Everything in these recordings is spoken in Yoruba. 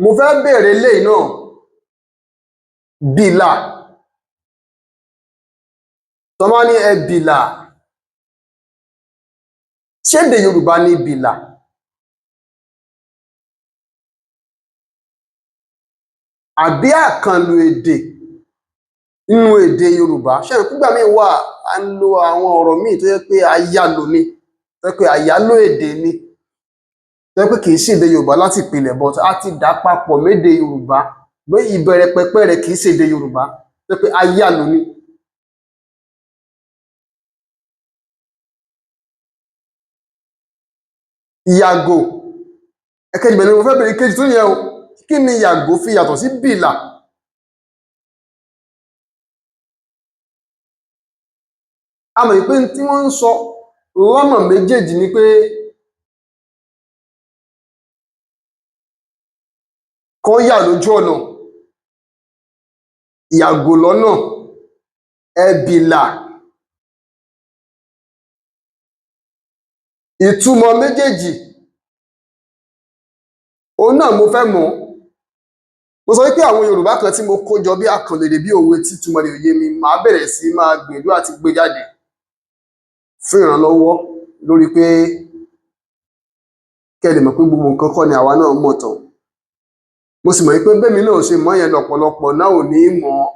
Mo fẹ́ bèèrè eléyìí náà. Bìlà, tó bá ní ẹ bìlà, ṣé èdè Yorùbá ní bìlà? Àbí àkànlò èdè nínú èdè Yorùbá? Ṣé ìpíngbà míì wà à ń lo àwọn ọ̀rọ̀ míì tó jẹ́ pé àyálò ni, tó jẹ́ pé àyálò èdè ni, tó jẹ́ pé kì í ṣèdè Yorùbá láti ìpìlẹ̀, but a ti dà á papọ̀ médè Yorùbá, pé ìbẹ̀rẹ̀ pẹpẹ rẹ̀ kì í ṣèdè Yorùbá, tó jẹ́ pé àyálò ni. Yàgò, ẹ̀kejì bẹ̀rẹ̀ ni mo fẹ́ bèèrè kejì tó yẹ o. Kí ni yàgò fi yàtọ̀ sí bìlà? A mọ̀ pé tí wọ́n ń sọ lọ́nà méjèèjì ni pé kán yà lójú ọ̀nà, yàgò lọ́nà, ẹ bìlà. Ìtumọ̀ méjèèjì òun náà mo fẹ́ mọ̀. Mo sọ wípé àwọn Yorùbá kan tí mo kó jọ bí àkànlò èdè, bí òwe tí ìtumọ̀ rẹ̀ ò yé mi, màá bẹ̀rẹ̀ sí máa gbìyànjú àti gbé jáde fún ìrànlọ́wọ́ lórí pé kẹ́ ẹ lè mọ̀ pé gbogbo nǹkan kọ́ ni àwa náà mọ̀ tán. Mo sì mọ̀ wípé bẹ́mi náà ò ṣe mọ̀ yẹn lọ́pọ̀lọpọ̀ náà ò ní mọ̀ ọ́,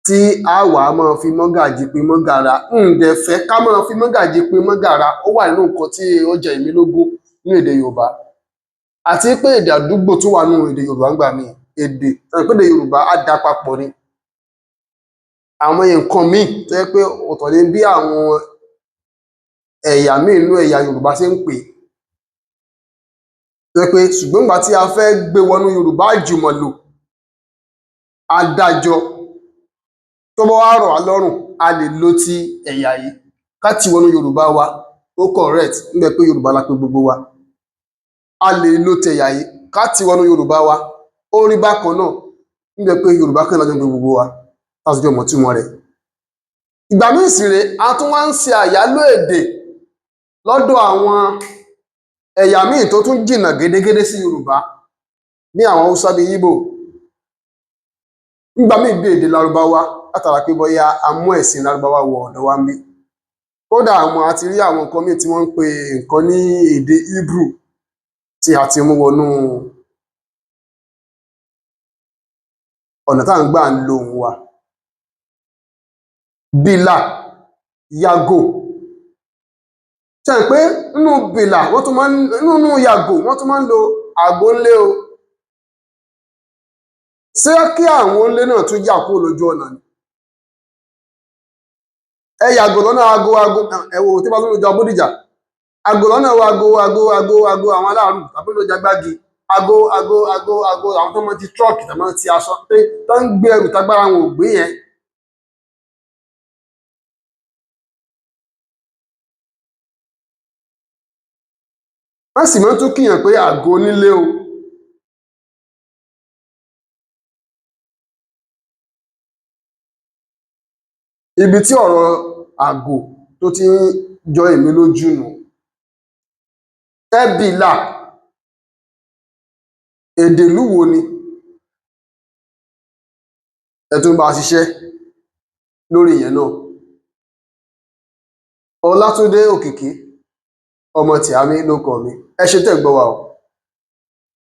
tí a wà á máa fi mọ́gàjí pin mọ́gàra. Ń dẹ̀ fẹ́ ká máa fi mọ́gàjí pin mọ́gàra. Ó wà nínú nǹkan tí ó jẹ èmi lógún nínú èdè Yorùbá. Àti pé èdè àdúgbò tún wà nínú èdè Yorùbá ńgbà míì. Èdè, ṣé mọ̀ pé èdè Yorùbá á dà papọ̀ ni. Àwọn nǹkan míì tó jẹ́ pé ọ̀tọ̀ ni bí àwọn ẹ̀yà míì nínú ẹ̀yà Yorùbá ṣe ń pè é. Tó jẹ́ pé ṣùgbọ́n ìgbà tí a fẹ́ gbé wọnú Yorùbá àjùmọ̀lò, a dájọ. Tó bá wá rọ̀ wá lọ́rùn, a lè lo ti ẹ̀yà yìí ká tì wọnú Yorùbá wa, ó correct nígbà pé Yorùbá la pè gbogbo wa. A lè lo tẹ̀yà yìí ká tì wọnú Yorùbá wa, ó rí bákan náà nígbà pé Yorùbá kan la jọ ń pè gbogbo wa, tá a sì jọ mọ̀ túmọ̀ rẹ̀. Ìgbà míì sì rèé, a tún wá ń ṣe àyálò èdè lọ́dọ̀ àwọn ẹ̀yà míì tó tún jìnnà gédégédé sí Yorùbá, bí àwọn Haúsá, bíi Íbò. Nígbà míì bí èdè Lárúbáwá, látara pé bóyá a mú ẹ̀sìn Lárúbáwá wọ ọ̀dọ̀ wa ńbí. Kódà àwọn a ti rí àwọn nǹkan míì tí wọ́n ń pe nǹkan ní èdè Hebrew tí a ti mú wọnú ọ̀nà tá à ń gbà ń lo ohùn wa. Bìlà, yàgò. Ṣé ẹ mọ̀ pé nínú bìlà wọ́n tún máa ń, nínú yàgò wọ́n tún máa ń lo àgbo ńlé o. Ṣé kí àwọn onílé náà tún yà kúrò lójú ọ̀nà ni? Ẹ yàgò lọ́nà ago ago, ẹ wo tí bá tún lójú Abódìjà. Àgò lọ́nà ago ago ago ago àwọn aláàrù tàbí lójú Agbági. Ago ago ago ago àwọn tó máa ti tírọ̀kì tó máa ti aṣọ tó ń gbé ẹrù tágbára wọn ò gbé yẹn. Wọ́n sì máa ń tún kíyàn pé àgò onílé o. Ibi tí ọ̀rọ̀ àgò tó ti ń jọ èmi lójú nù. Ẹ bìlà, èdè ìlú wo ni? Ẹ tún bá a ṣiṣẹ́ lórí ìyẹn náà. Ọlátúndé Òkìkí, ọmọ Tìámí ló kọ mi. Ẹ ṣé tẹ́ ń gbọ́ wa o.